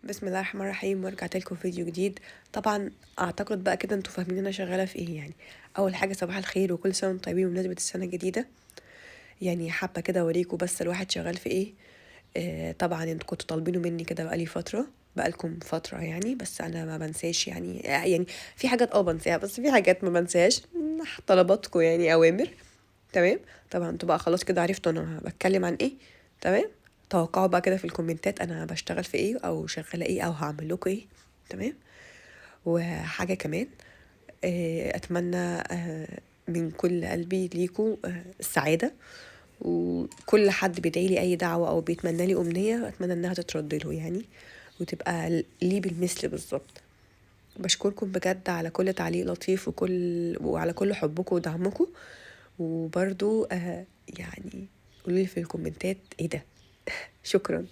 بسم الله الرحمن الرحيم. ورجعت لكم فيديو جديد. طبعا اعتقد بقى كده انتوا فاهمين انا شغالة في ايه. يعني اول حاجة صباح الخير وكل سنة وانتم طيبين بمناسبة السنة الجديدة. يعني حابة كده اوريكم بس الواحد شغال في ايه. طبعا انتوا كنتوا طالبينه مني كده بقالي فترة، بقالكم فترة يعني، بس انا ما بنساش يعني في حاجات بنساها، بس في حاجات ما بنساهاش، طلباتكم يعني اوامر. تمام. طبعا انتوا بقى خلاص كده عرفتوا انا بتكلم عن ايه. تمام. توقعوا بقى كده في الكومنتات انا بشتغل في ايه او شغالة ايه او هعمل لكم ايه. تمام. وحاجه كمان، اتمنى من كل قلبي ليكم السعادة، وكل حد بيدعي لي اي دعوه او بيتمنى لي امنية اتمنى انها تترد له يعني، وتبقى ليه بالمثل بالظبط. بشكركم بجد على كل تعليق لطيف وعلى كل حبكم ودعمكم. وبرضو يعني قولوا لي في الكومنتات ايه ده. شكرا.